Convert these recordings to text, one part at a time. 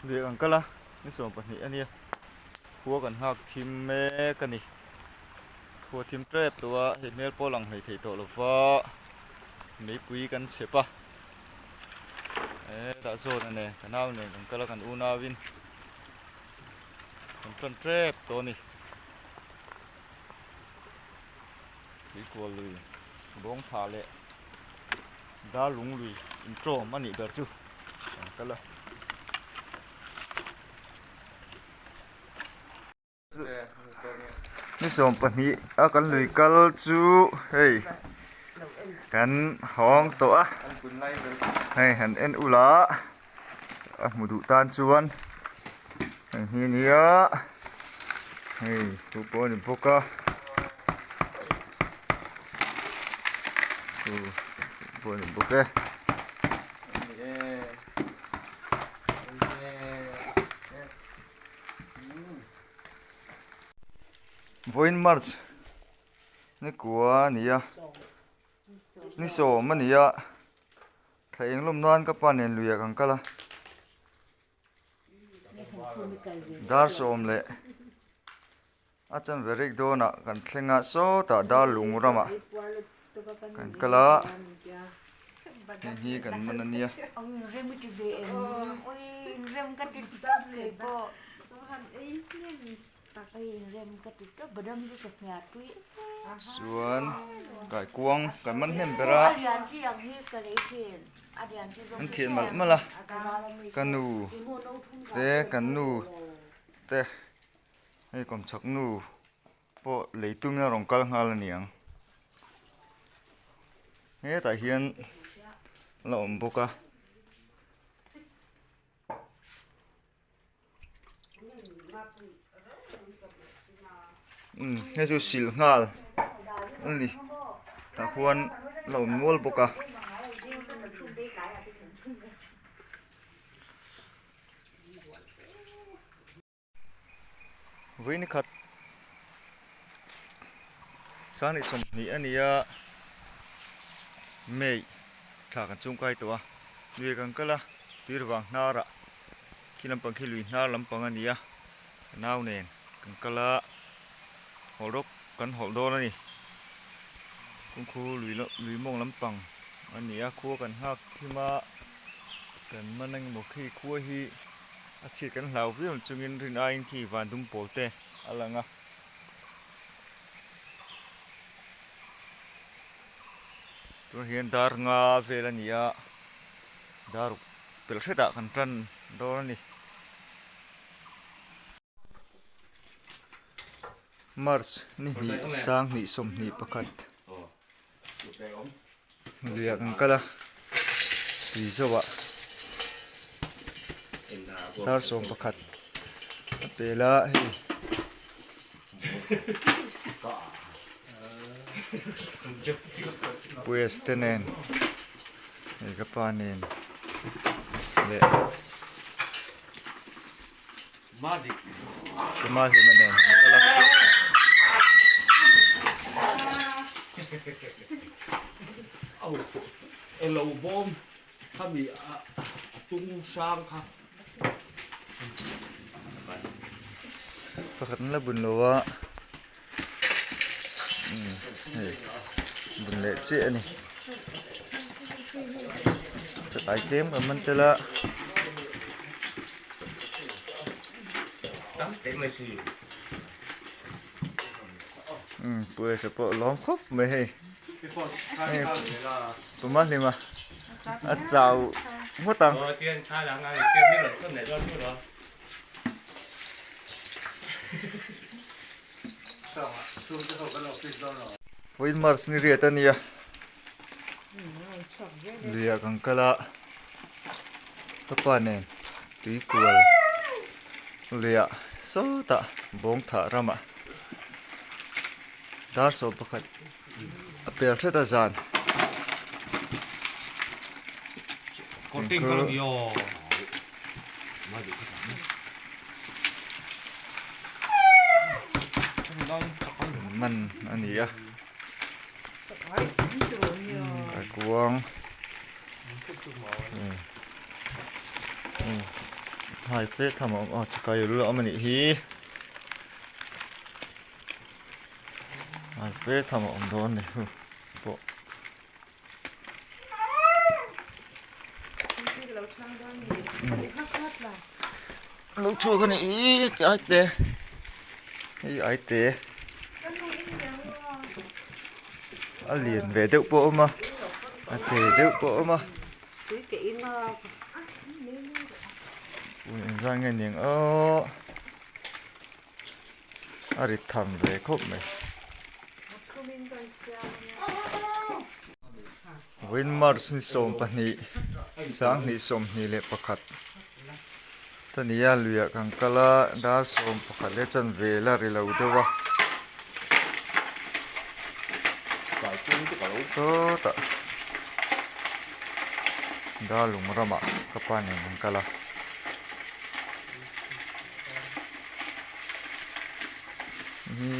Lui ang kal a, ni 12 a nia. Khua kan nghak thim mek a ni. Khua thim tep tawh a, hei hmel pawh lang hleih theih tawh lo va, meipui kan chhep a. Hetah zawn a nen, ka nau nen kan kal a, kan unauin kan tan tep tawh a ni. Tuikual lui bawngthla leh darlung lui inṭawm a nih ber chu kan kal a. Ni 12 a kan lui kal chu hei kan hawng tawh a hei han en ula a hmu duh tan chuan heng hi nia hei chu pawh a ni bawk a chu pawh a ni bawk e. Vawiin March ni kua a ni a ni 10 a ni a thla eng lawm nan ka pa nen luiah kan kal a dar 10 leh a chanve rek dawnah kan thleng a sawtah dar lung ramah kan kal a heng hi kan man a nia. Chuan kaikuang kan man hnem ber a an thian malh malh a ka nu te kan nu te hei kawmchhak nu pawh lei tumin a rawn kal nghal a ni ang hetah hian la awm bawk a. Umm hei chu silh nghal a ni tah khuan la awm nual bawk a. Vawi ni khat 20 a ni a May thla kan chungkai tawh a lui kan kal a tuir vang hnarah khi lampang khi lui hnar lampang a ni a ka nau nen kan kal a hawlh rawk kan hawlh dawn a ni kawngkhur lui lui mawng lampang a ni a khua kan nghak thim a kan man engemaw khi khua hi a chhiat kan hlau viau chungin rin aiin khi van dum pawl te a lang a. Tunah hian dar nga vel a ni a dar ruk pel hretah kan tan dawn a ni. March ni hnih 2021 Luiah kan kal a tui zawhah dar 11 a pel a hei Puias te nen hei ka pa nen leh Tuma hlima nen an kal a. Elo bawm khami a tung sang kha. Pakhat an la bun lo a hei bun leh chiah a ni chakai tlem kan man tel a. Pawisa pawh lawm khawp mai hei hei tuma hlima a chau ngawt ang. Vawiin March ni riat a nia luiah kan kal a ka pa nen tui kual luiah sawtah bawngthah ramah dar 11 a pel hret a zan. Man a ni a kaikuang. Hai fe tham a awm a chakai a lul a awm a nih hi. Hai fe tham a awm dawn a ni hu pawh. Lo chhuak a ni i ai te hei ai te a lian ve deuh pawh a awm a a te deuh pawh a awm a engzat nge niang aw a rit tham ve khawp mai. Vawiin March ni 12 2021 ta nia luiah kan kal a dar 11 leh chanve la ri lo deuh a sawtah darlung ramah ka pa nen an kal a. Hi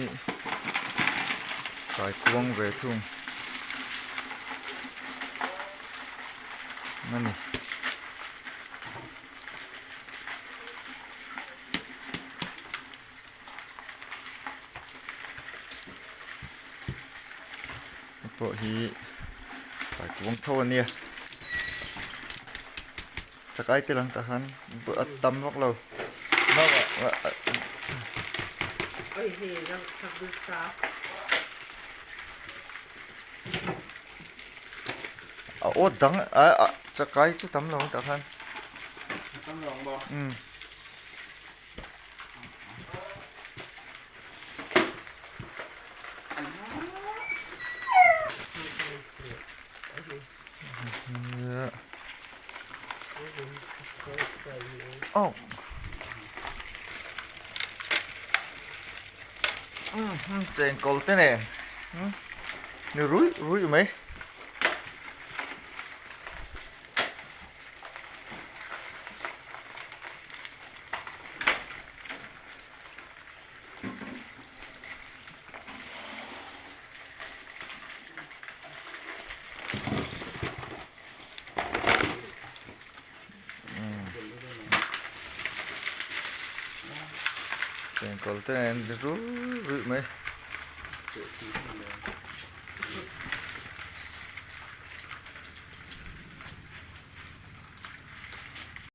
kaikuang ve thung a ni. Hei pawh hi kaikuang tho a nia. Chakai te lang tah khan a tam vak lo. A awt dang a chakai chu tam lo tah khan. Tam lo ang maw? Umm. Oh. Chengkawl te nen ni ruih ruih mai. Chengkawl te nen ni ruih ruih mai.